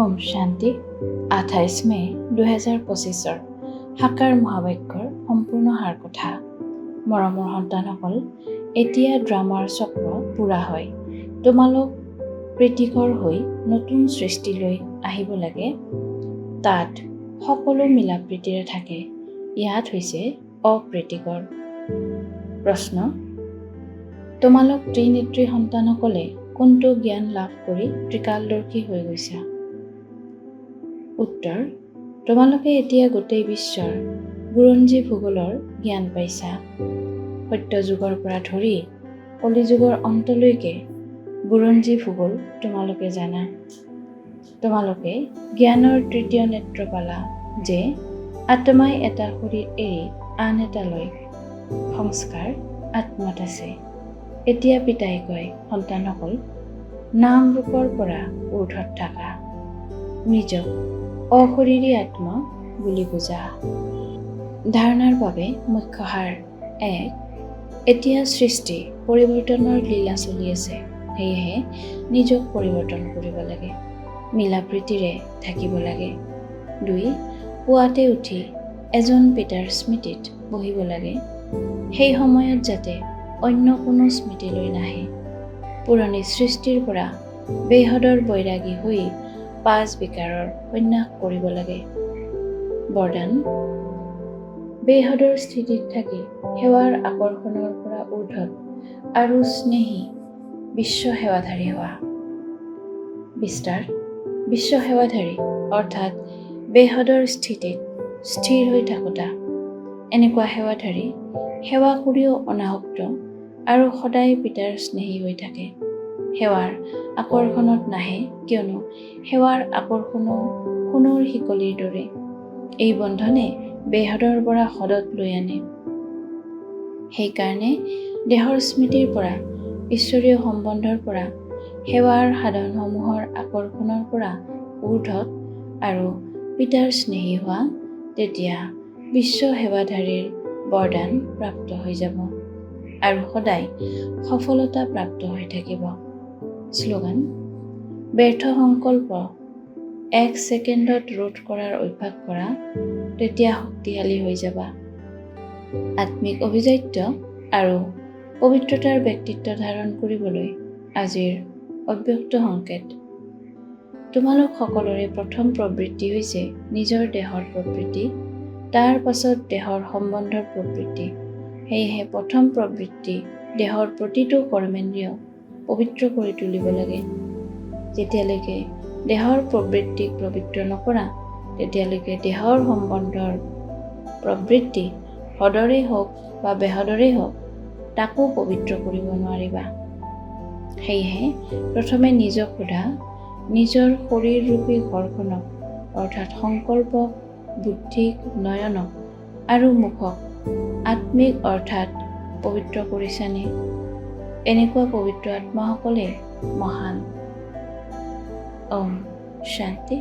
ওম শান্তি। 28 মে 2025ৰ সাকাৰ মহাবাক্যৰ সম্পূৰ্ণ সাৰ কথা। মৰমৰ সন্তানসকল, এতিয়া ড্ৰামাৰ চক্ৰ পূৰা হয়। তোমালোক প্ৰীতিকৰ হৈ নতুন সৃষ্টিলৈ আহিব লাগে। তাত সকলো মিলা প্ৰীতিৰে থাকে। ইয়াত হৈছে অপ্ৰীতিকৰ। প্ৰশ্ন: তোমালোক ত্ৰিনেত্ৰী সন্তানসকলে কোনটো জ্ঞান লাভ কৰি ত্ৰিকালদৰ্শী হৈ গৈছা? উত্তৰ: তোমালোকে এতিয়া গোটেই বিশ্বৰ বুৰঞ্জী ভূগোলৰ জ্ঞান পাইছা। সত্যযুগৰ পৰা ধৰি কলিযুগৰ অন্তলৈকে বুৰঞ্জী ভূগোল তোমালোকে জানা। তোমালোকে জ্ঞানৰ তৃতীয় নেত্ৰ পালা যে আত্মাই এটা শৰীৰ এৰি আন এটা লয়। সংস্কাৰ আত্মাত আছে। এতিয়া পিতাই কয়, সন্তানসকল, নাম ৰূপৰ পৰা ঊৰ্ধত থাকা, নিজক অশৰীৰী আত্মা বুলি বুজা। ধাৰণাৰ বাবে মুখ্য সাৰ। 1। এতিয়া সৃষ্টি পৰিৱৰ্তনৰ লীলা চলি আছে, সেয়েহে নিজক পৰিৱৰ্তন কৰিব লাগে, মিলা প্ৰীতিৰে থাকিব লাগে। 2। পুৱাতে উঠি এজন পিতাৰ স্মৃতিত বহিব লাগে। সেই সময়ত যাতে অন্য কোনো স্মৃতিলৈ নাহে। পুৰণি সৃষ্টিৰ পৰা বেহদৰ বৈৰাগী হৈ 5 বিকাৰৰ সন্যাস কৰিব লাগে। বৰদান: বেহদৰ স্থিতিত থাকি সেৱাৰ আকৰ্ষণৰ পৰা ঊৰ্ধত আৰু স্নেহী বিশ্ব সেৱাধাৰী হোৱা। বিস্তাৰ: বিশ্ব সেৱাধাৰী অৰ্থাৎ বেহদৰ স্থিতিত স্থিৰ হৈ থাকোঁতা। এনেকুৱা সেৱাধাৰী সেৱা কৰিও অনাসক্ত আৰু সদায় পিতাৰ স্নেহী হৈ থাকে। সেৱাৰ আকৰ্ষণত নাহে, কিয়নো সেৱাৰ আকৰ্ষণো সোণৰ শিকলিৰ দৰে। এই বন্ধনে বেহদৰ পৰা হদত লৈ আনে। সেইকাৰণে দেহৰ স্মৃতিৰ পৰা, ঈশ্বৰীয় সম্বন্ধৰ পৰা, সেৱাৰ সাধনসমূহৰ আকৰ্ষণৰ পৰা ঊৰ্ধত আৰু পিতাৰ স্নেহী হোৱা, তেতিয়া বিশ্ব সেৱাধাৰীৰ বৰদান প্ৰাপ্ত হৈ যাব আৰু সদায় সফলতা প্ৰাপ্ত হৈ থাকিব। শ্লোগান: ব্যৰ্থ সংকল্প 1 ছেকেণ্ডত ৰোধ কৰাৰ অভ্যাস কৰা, তেতিয়া শক্তিশালী হৈ যাবা। আত্মিক অভিজাত্য আৰু পবিত্ৰতাৰ ব্যক্তিত্ব ধাৰণ কৰিবলৈ আজিৰ অব্যক্ত সংকেত। তোমালোক সকলোৰে প্ৰথম প্ৰবৃত্তি হৈছে নিজৰ দেহৰ প্ৰবৃত্তি, তাৰ পাছত দেহৰ সম্বন্ধৰ প্ৰবৃত্তি। সেয়েহে প্ৰথম প্ৰবৃত্তি দেহৰ প্ৰতিটো কৰ্মেন্দ্ৰিয় পবিত্ৰ কৰি তুলিব লাগে। যেতিয়ালৈকে দেহৰ প্ৰবৃত্তিক পবিত্ৰ নকৰা, তেতিয়ালৈকে দেহৰ সম্বন্ধৰ প্ৰবৃত্তি হদৰেই হওক বা বেহদৰেই হওক, তাকো পবিত্ৰ কৰিব নোৱাৰিবা। সেয়েহে প্ৰথমে নিজক সোধা, নিজৰ শৰীৰৰূপী ঘৰখনক অৰ্থাৎ সংকল্পক, বুদ্ধিক, নয়নক আৰু মুখক আত্মিক অৰ্থাৎ পবিত্ৰ কৰিছানে? এনেকুৱা পবিত্ৰ আত্মাসকলেই মহান। ওম শান্তি।